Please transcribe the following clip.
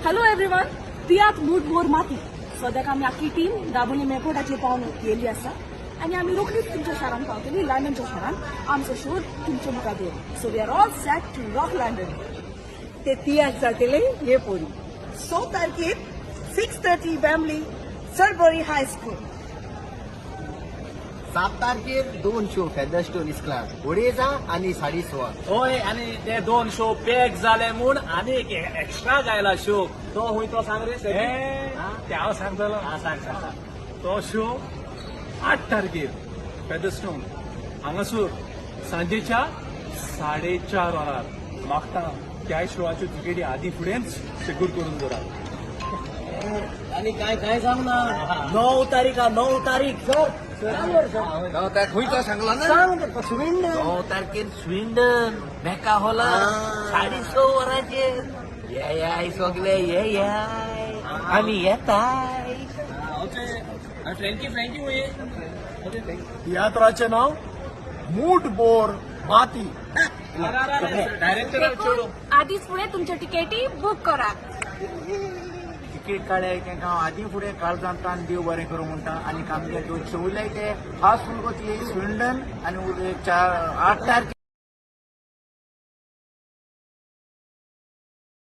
Hello everyone, तियात्र mood बोर माती. सद्याक आमी आख्खी टीम दाबोलीम एअरपोर्टाचेर पावन गेल्ली आसा आनी आमी रोखडीच तुमच्या शारान पावतली, लंडनच्या शारान, आमचो शो तुमच्या मुखार दवरून. So we are all set to rock London. ते तियात्र जातले हे पोरी 6 तारखेर, 6:30, Wembley, Sudbury High School. 7 तारखेर दोन शो फेदरस्टोन इस्कलार, अडेजा आनी 6:15. होय, आणि ते दोन शो पॅक झाले म्हूण आनी एक एक्स्ट्रा गायला शो. तो हुंय तो सांग रे सेबी. ते हांव सांगतलो. हा, सांग सांग सांग. तो शो 8 तारखेर फेदरस्टोन हांगासर सांजेच्या 4:30 वरार. मागता त्या शोआच्यो तिकेटी आदी फुडेंच सिक्यूर करून दवरात. आणि काय काय सांग ना, 9 तारीख हा, 9 तारीख सर. 9 तारख खंय तो सांगलो ना? सांग, स्विंडन. 9 तारखेर स्विंडन मेका हॉलार 6:30 वरांचेर. येयाय सगळे, येयाय, आमी येताय. फ्रँकी, फ्रँकी हुंय? तियात्राचें नांव मूठ बोर माती. डायरेक्टर. आदीच फुडें तुमच्यो तिकेटी बूक करात. तिकीट काडले तेंकां हांव आदी फुडें काळजांतल्यान देव बरें करूं म्हणटा. आनी आमगे दोन शो उरले ते खास मुगो ती स्विंडन आनी 4, 8 तारखे.